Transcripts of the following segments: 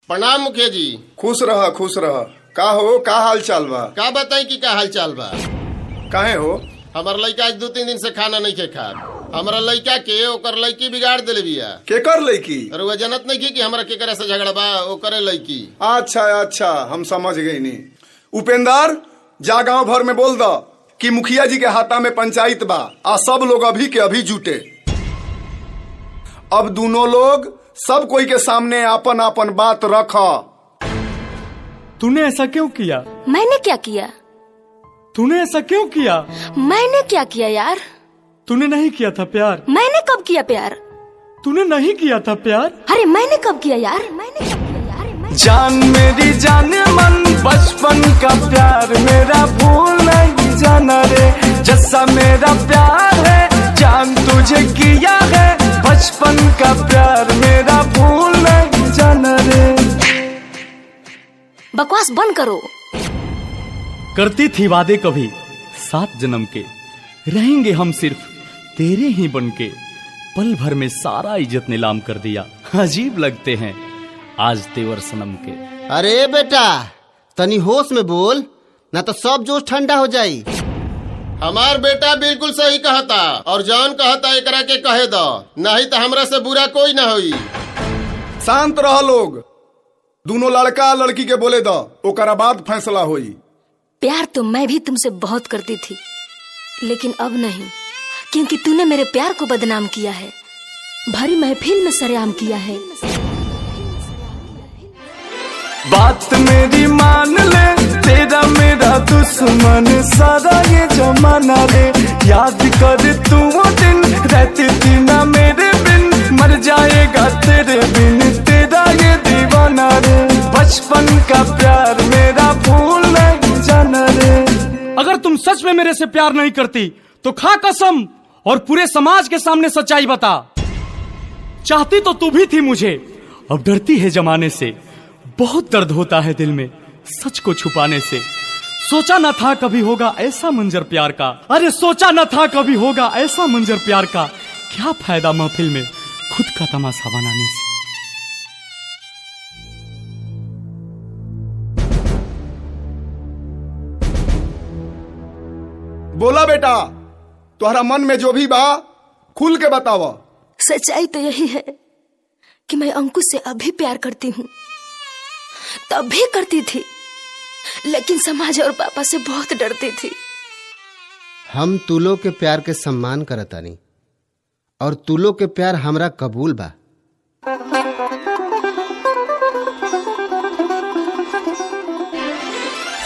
प्रणाम मुखिया जी। खुश रह, खुश रह। का हो, का हाल चाल बा? का बताई कि का हाल चाल बा। काहे हो? हमार लइका आज 2-3 दिन से खाना नहीं खे खा। हमारा लइका के ओकर लइकी बिगाड़ देले बिया। केकर लड़की? रउआ जनत नहीं की कि हमरा केकरा से झगड़ा बा, ओकरे लइकी। अच्छा अच्छा, हम समझ गई नी। उपेंदर, जा गांव भर में बोल द कि मुखिया जी के हाथा में पंचायत बा आ सब लोग अभी के अभी जुटे। अब दोनों लोग सब कोई के सामने आपन आपन बात रख। तूने ऐसा क्यों किया? मैंने क्या किया? तूने ऐसा क्यों किया? मैंने क्या किया यार? तूने नहीं किया था प्यार। मैंने कब किया प्यार? तूने नहीं किया था प्यार। अरे मैंने कब किया यार? मैंने कब किया यार? जान मेरी जान मन, बचपन का प्यार मेरा भूल नहीं जाना रे। जैसा मेरा प्यार है जान तुझे किया है, बचपन का प्यार मेरा भूल नहीं जाना रे। बकवास बंद करो। करती थी वादे कभी 7 जन्म के, रहेंगे हम सिर्फ तेरे ही बनके। पल भर में सारा इज्जत नीलाम कर दिया। अजीब लगते हैं आज तेवर सनम के। अरे बेटा तनी होश में बोल, ना तो सब जोश ठंडा हो जाई। हमार बेटा बिल्कुल सही कहता और जौन कहता एकरा के कहे दो, नहीं तो हमरा से बुरा कोई ना होई। शांत रह लोग, दोनों लड़का लड़की के बोले द, ओकरा बाद फैसला होई। प्यार तो मैं भी तुमसे बहुत करती थी, लेकिन अब नहीं, क्योंकि तूने मेरे प्यार को बदनाम किया है, भरी महफिल में सरेआम किया है। बात मेरी मान ले, तेरा मेरा दुश्मन सारा ये जमाना रे। याद कर तू वो दिन, रहती थी ना मेरे बिन, मर जाएगा तेरे बिन तेरा ये दीवाना रे। बचपन का प्यार मेरा भूल नहीं जाना रे। अगर तुम सच में मेरे से प्यार नहीं करती तो खा कसम और पूरे समाज के सामने सच्चाई बता। चाहती तो तू भी थी मुझे, अब डरती है जमाने से। बहुत दर्द होता है दिल में सच को छुपाने से। सोचा न था कभी होगा ऐसा मंजर प्यार का। अरे सोचा न था कभी होगा ऐसा मंजर प्यार का। क्या फायदा महफिल में खुद का तमाशा बनाने से। बोला बेटा, तुम्हारा मन में जो भी बा खुल के बतावा। सच्चाई तो यही है कि मैं अंकुश से अभी प्यार करती हूँ, तब भी करती थी, लेकिन समाज और पापा से बहुत डरती थी। हम तुलो के प्यार के सम्मान करतानी और तुलो के प्यार हमरा कबूल बा।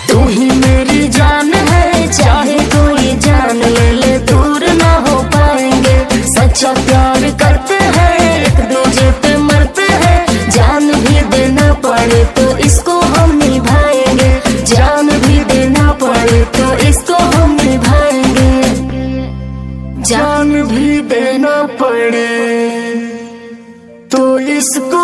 तू ही मेरी जान है, चाहे कोई जान ले ले, दूर ना हो पाएंगे। सच्चा प्यार करते हैं, एक दूजे पे मरते हैं, जान भी देना पड़े तो इसको हम निभाएंगे। जान भी देना पड़े तो इसको हम निभाएंगे। जान भी देना पड़े तो इसको